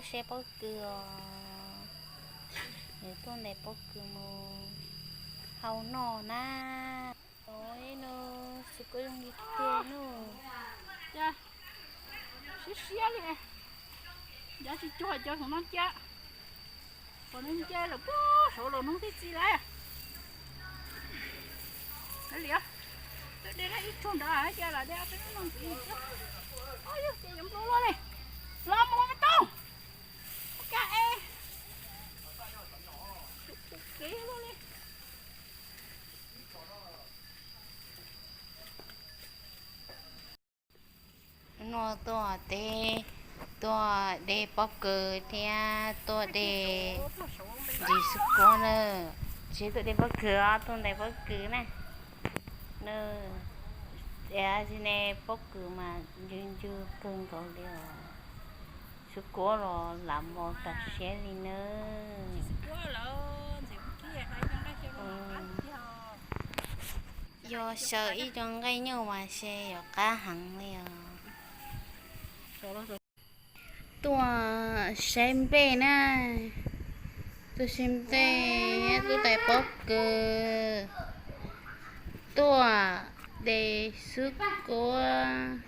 Seb pob kws os, nws tuaj ntes pob kws mus hau noj na. Oj, no xwb kuj zoo li tiag no. Siab siab li, nco tsis cuag cov hauv no cia. Pom nws nce lawm puag saud los hnub tib txi lawm. Li, twb de ib tsuag nrad cia los de ob peb lub no ntxiv. Yog ces yuav nplua luaj li. Los mus me tub. Ua cas es kev luaj li. No tuaj de, tuaj de pob kws thiab tuaj de ntsis xwb kuab na. Tsis tuaj de pob kws os, tuaj ntes pob kws na. Nws, tsis ne, pob kws mas ncw ncw kawg nkaus li os. Xwb kuab los lam mos tas siab li na. Yog xyaw ib co nqaij nyuj mas se yuav qab heev li os. Tuaj saib nplej na, tuaj saib nplej, tuaj tais pob kws, tuaj de xwb kuab,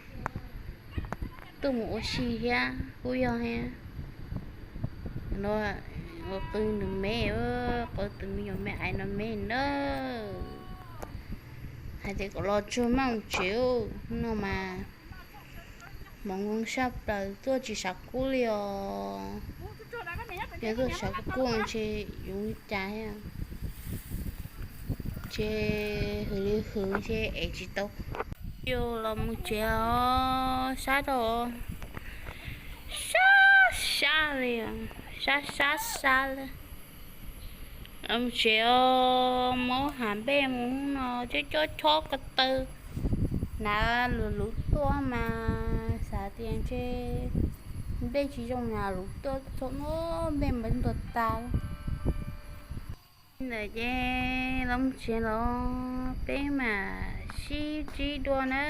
tuaj mus ua si thiab kuj yog thiab. No ua qw nws me, qw tus me nyuam me aiv no me na. Hais tias kom los tsuag maj mus tsev no mas, hmoov zoo saj plaws tuaj tsis sav kub li os. Yog tuaj sav kub ntshe yuav li cas thiab. Ntshe hwv li hwv ntshe ev tsis tau. Yus los mus tsev os, sab rau, sab sab li, sab sab sab li. Los mus tsev os, muab hav nplej mus no, cob cob chob ko taw, hnav luv luv tuaj mas xav tias ntshe nplej tsis zoo na, luv tuaj txog no nplej mas ntuag tas. Ntawm ces los mus tsev los peb mam sib ntsib dua na.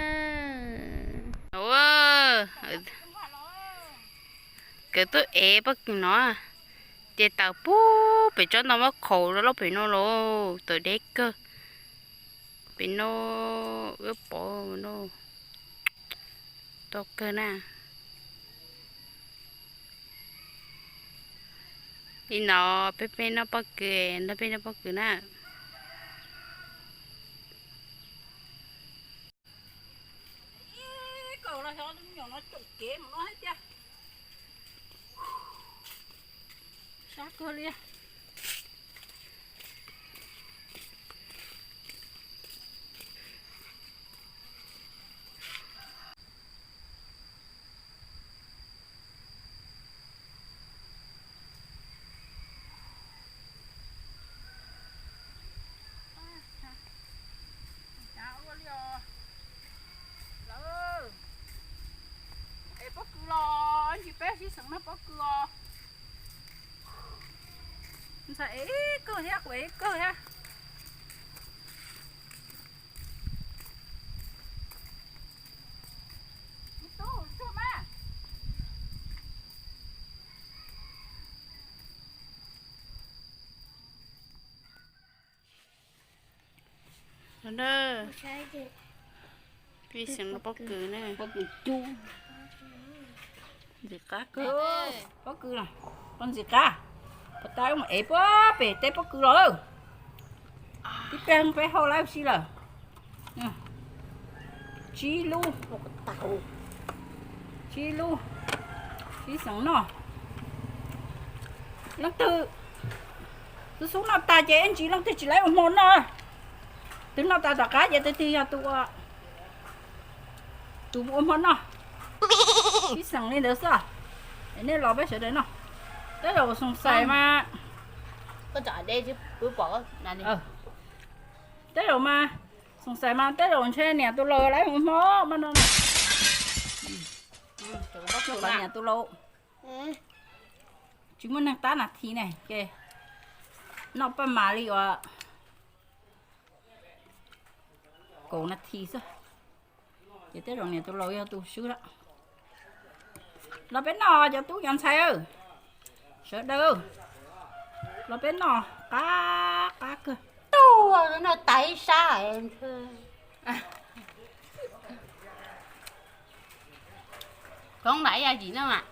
Kawm tuaj ev pob kws no, ces tawm pug pem tsob ntoo muab qhaus rau lub pem no los tawm deb kawg. Pem no wb pov no tau kawg na. Li no peb peb noj pob kws, nrog peb noj pob kws na. Sab kawg li. Ua li os. Lawv es pob kws los ntsis peb sib xeem noj pob kws os. Ntxhais ev ib kawg thiab, kuv ev ib kawg thiab. Peb xeem noj pob kws na. Ntxim qab kawg. Pob kws, pob ntxim qab. Pov tab mus ev pob pem teb pob kws los. Tib pliag peb hau lawm si lawm. Tsib lub, tsib lub, sib xeem noj. Leej twg xub xub noj tag ces ib ntsis leej twg tsis lawv ua hmo noj. Twg noj tas tom qab ces twg twg yog tus ua, tus ua hmo noj. Sib xeem li ntawd xwb. Es nej los peb sawv daws noj. Tej zaum xoom xais mas, tej zaum mas xoom xais mas tej zaum ntshe niam tus laus lawv ua hmo mas no. Niam tus laus tsis muaj neeg tab nas this ne ces noj paj mas li uas kaum nas this xwb. Ces tej zaum niam tus laus yog tus swb lawm. Los peb noj cov tub cov ntxhais. Sawv daws, los peb noj qab qab kawg. Tuaj noj tas ib sab. Koob ntam ib yam yim na mas.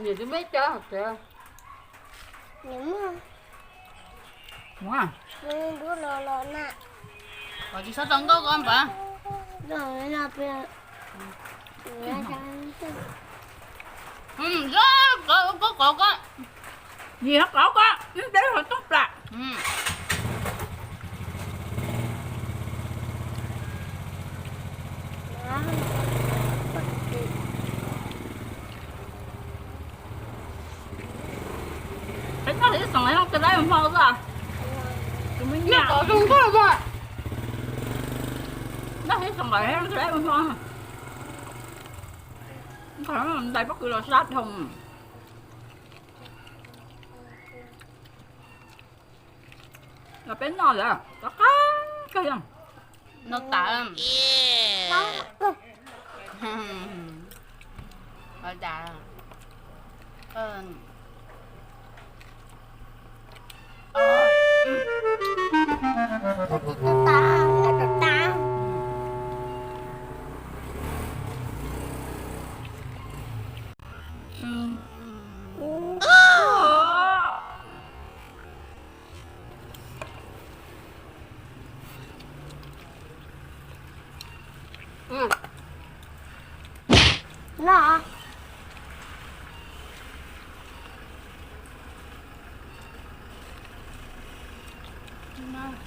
Niam twb me cov tias, kom tsis txhob tau nkauj ko npawg. Koj qov ko, yim qov ko, ib deb ho toob plam. Peb noj ib xeem no kawg dab hmo xwb. Tus me nyuam zoo nkauj, noj ib xeem no kawg dab hmo. Ntais pob kws los sab dhau. Los peb noj lawm, rov qab kawg yog. Noj tas. No.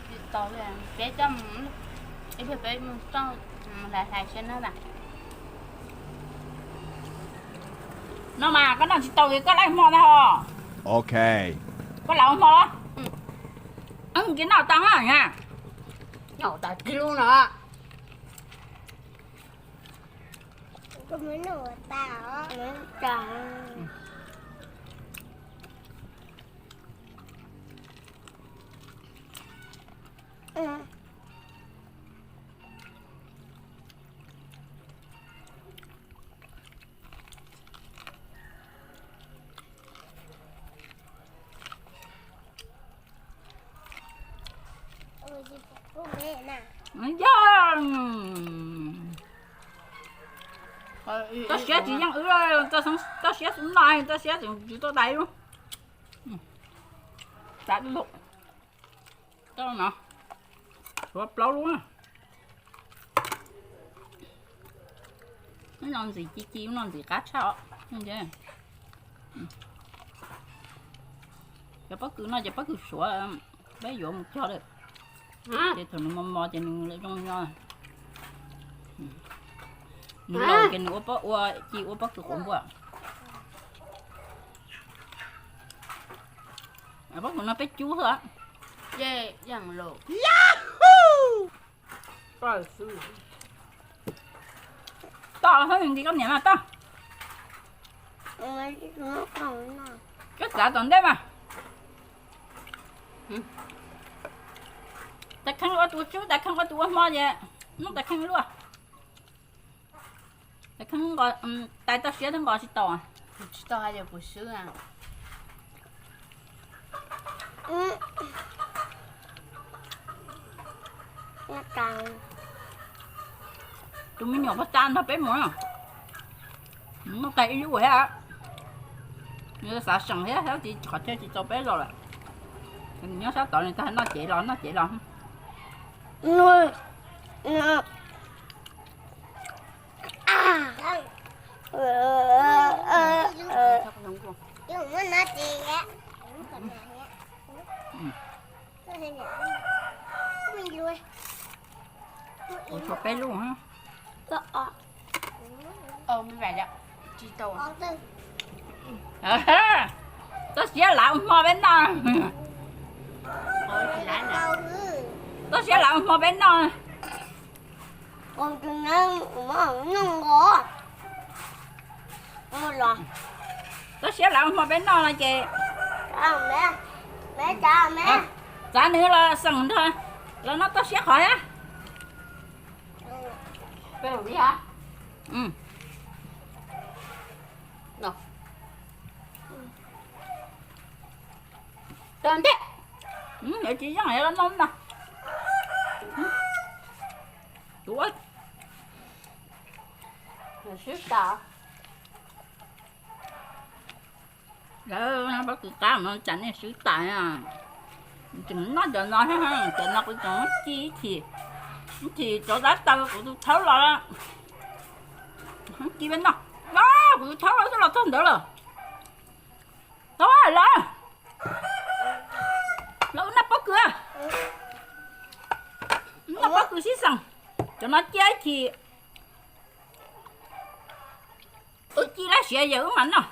Tsis tau li, peb coj mus, ib pliag peb mus coj mus hlais hlais seb na. No mas koj noj tsis tau li koj laij hmo ntag os. Ok. Koj lam ua hmo los? Ces noj tas na. Noj tas tib lub no. Yog, toj siab tsis yeej wb, toj siab xub noj, toj siab tsis tuaj dai lub. Tsav lub, toj no, tshuav plaub lub na. Lub no ntxim ci ci, lub no ntxim qab tshaj os. Cov pob kws no ces pob kws suav, peb yuav mus cog lawm. Ces thaum nws mos mos ces nws zoo nyob. Nws laus ces nws ua pob, ua ci ua pob kws quav npua. Pob kws no peb cub xwb. Toj xwb, nti koj niam mas toj. Koj txav tom ntej mas. Tais kheej ua tus tsub, tais kheej ua tus ua hmo ces nub tais kheej luaj. Tais kheej, tais toj siab twb nqos tsis tau. Tsis tau hais tias kuv swb. Tus me nyuam pog tas nrog peb mus, noj tas ib lub thiab. Nws xav seem thiab, xav tias qhov chaw tsis txaus peb los lawm. Nws nyob sab tod nws tau noj cev los noj cev los. Ua tshuav peb lub. Toj siab lav ua hmo peb noj. Toj siab lav ua hmo peb noj. Toj siab lav ua hmo peb noj no ces txav nws los xeem nrog los noj toj siab qhov thiab. Ntej, tsis yeej los noj no. Tus ua swb tas. Lawv pob kws qab no cas nej swb tas. Tseem noj cov no, cov no kuv tseem muab ci ib chim, ib chim rov dab taw kuv tus thaub los, ci peb noj. Kuv tus thaub los twb los txog ntawd lawm. Tau lawm, los wb noj pob kws, noj pob kws sib xeem. Cov no cia ib chim wb ci lab siav yawm wb mam noj.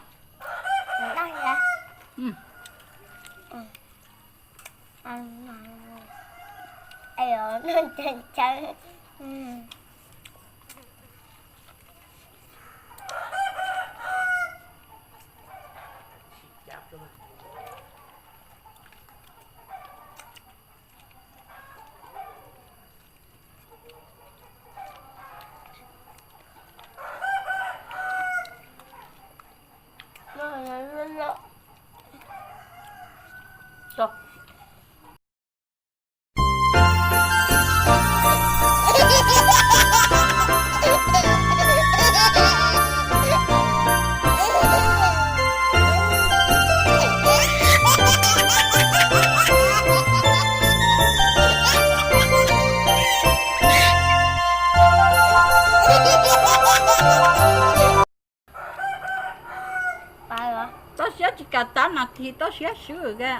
Toj siab tsis kam tab nas this toj siab swb ka.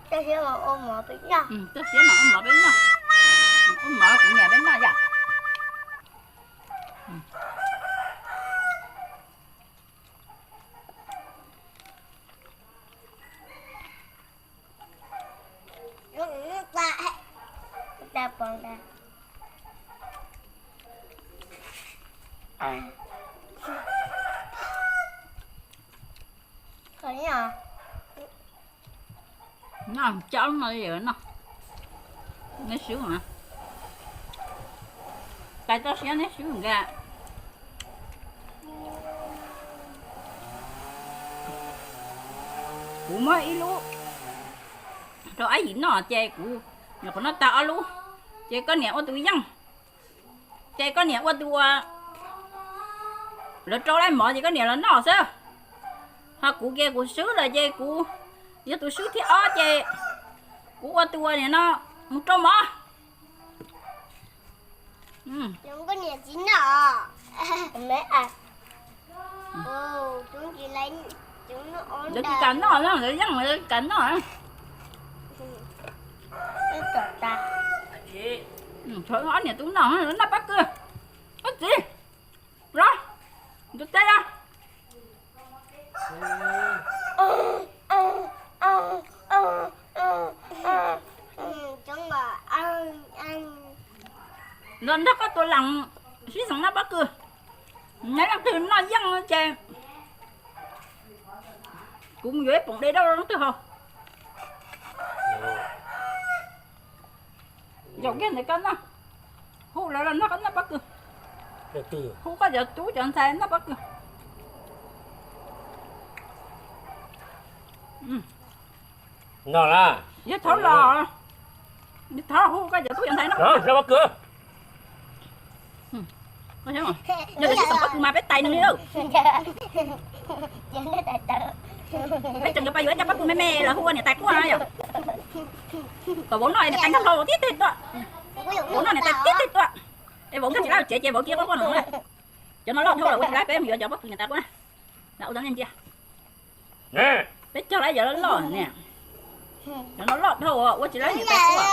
Toj siab mas ua mov peb noj, toj siab mas ua mov peb noj, ua mov kuv niam peb noj yom. Noj coj no, neb swb, tais toj siab neb swb nka. Kuv muab ib lub rau Ab Yim noj ces kuv nyuam qhuav noj tag ob lub, ces koj niam ua tus yeej, ces koj niam ua tus ua, lawv rau laij mov ces koj niam los noj xwb. Ho kuv ces kuv swb lawm ces kuv yog tus swb thib ob ces kuv ua tus ua nim no mus rau mov. Lawv tsis kam noj, lawv yeej lawv tsis kam noj. Ob niam tub noj, noj pob kws. Koj txiv, los, ntuj teb los. Los nrog koj tus leej sib xeem noj pob kws. Neb leej twg noj yeej ces kuv mus yuav ib poom dej dawb rau leej twg haus. Zaum kiag ntawd koj noj, hu lawv los nrog koj noj pob kws. Hu koj cov tub cov ntxhais noj pob kws. Yog thov los, yog thov hu koj cov tub cov ntxhais noj pob kws. Yog tias tsis xeem pob kws mas peb tais nws li. Peb tseem yuav pais yuav cov pob kws me me los hu ua niam tais quaj no yom. Kom vauv noj niam tais nkag hlau tib teg tuaj. Vauv noj niam tais tib teg tuaj. Es vauv nkag tsis laj tsev ces vauv cia quaj quaj no. Cov no loj dhau los ua tsis laj peb mus yuav cov pob kws niam tais quaj na. Ua ntsia, peb cog lawm yog loj loj ne. Cov no loj dhau ua tsis laj niam tais quaj.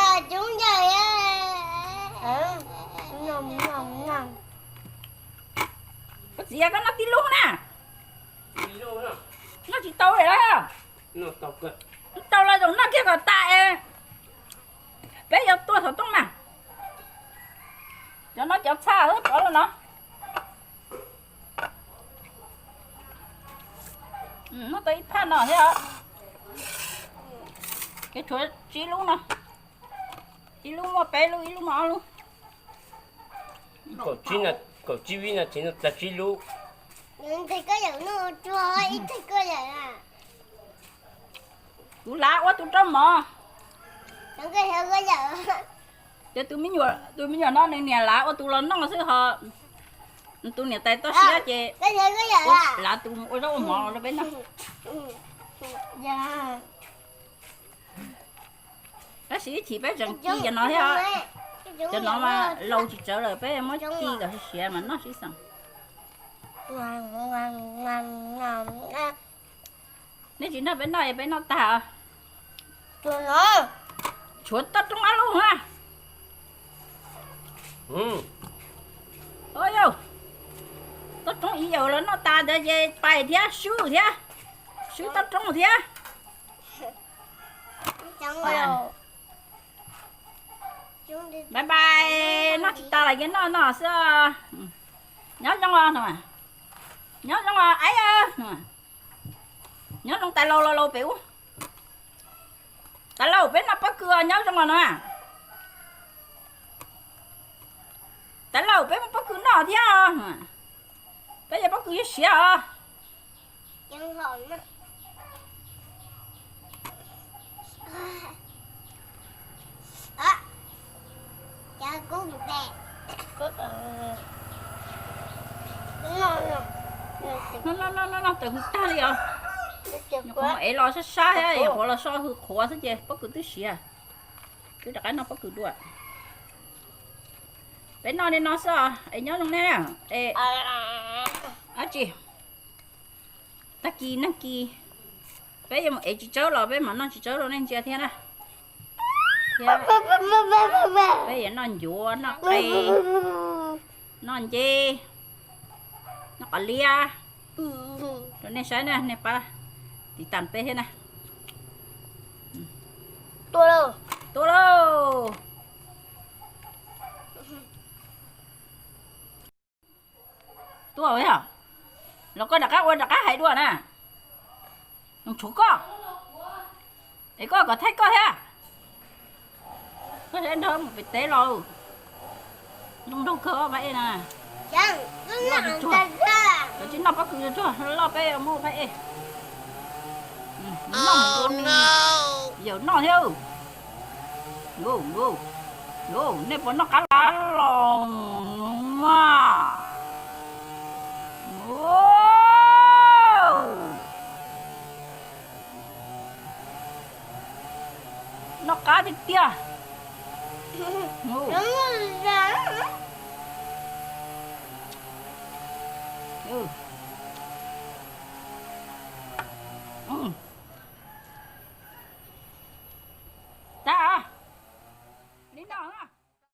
Koj txiv, koj noj tib lub na. Noj tsis tau li. Tau los zoo noj kiag kom tas es peb yuav tuaj xov tooj mas. Cov no cov txha xwb, pov los no. Noj tau ib phaj no thiab os. Ces tshuav tsib lub no. Ib lub muaj peb lub, ib lub muaj ob lub. Kaum tsib vib no ces noj tag tsib lub. Ib teg koj yawm. Ib teg koj yawm. Kuv lav ua tus rau mov. Ces tus me nyuam no nws niam lav ua tus los noj xwb ho. Tus niam tais toj siab ces lav tus ua zaub ua mov rau peb noj. Tab sis ib chim peb tseem ci cov no thiab. Cov no mas laus tsis tsawv lawm peb muab ci kom siav mas noj sib xeem. Nej tsis nrog peb noj es peb noj tag. Tshuav toj roob ob lub na. Yog toj roob ib yam los noj tas ntawd ces pais thiab swb thiab, swb toj roob thiab. Bye bye, noj tsis tas los yeej noj no xwb. Nyob zoo os, nyob zoo os aib. Nyob zoo tais laus los laus pem ub. Tais laus peb noj pob kws nyob zoo os no. Tais laus peb muaj pob kws noj thiab. Peb yog pob kws siav os. Noj noj noj, tawm hws tag li os. Nyuam qhuav ev los sab sab thiab, nyuam qhuav los so hws qhuav xwb ces pob kws twb siav. Twb rov qab noj pob kws dua. Peb noj li no xwb os, es nyob zoo nej na. Es dab tsi, tag kis nag kis peb yuav mus ev txiv tsawb los peb mam noj txiv tsawb rau nej ntsia thiab na. Thiab peb yuav noj ncuav, noj qe, noj nceb, noj qos liab rau nej saib na, nej pab tiv tas peb thiab na. Tua lauj. Tuaj yog, los koj rov qab ua rov qab hais dua na. Tshuav koj, es koj kom thaij koj thiab. Koj nrog mus pem teb los, zoo nraug kawg ob pab ej na. Loj tsuag, koj tsis noj pob kws tsuag loj peb muab pab ej. Noj mus ua yawm noj thiab. Nej puas noj qab los mas? Noj qab tiag tiag. Tag, li no.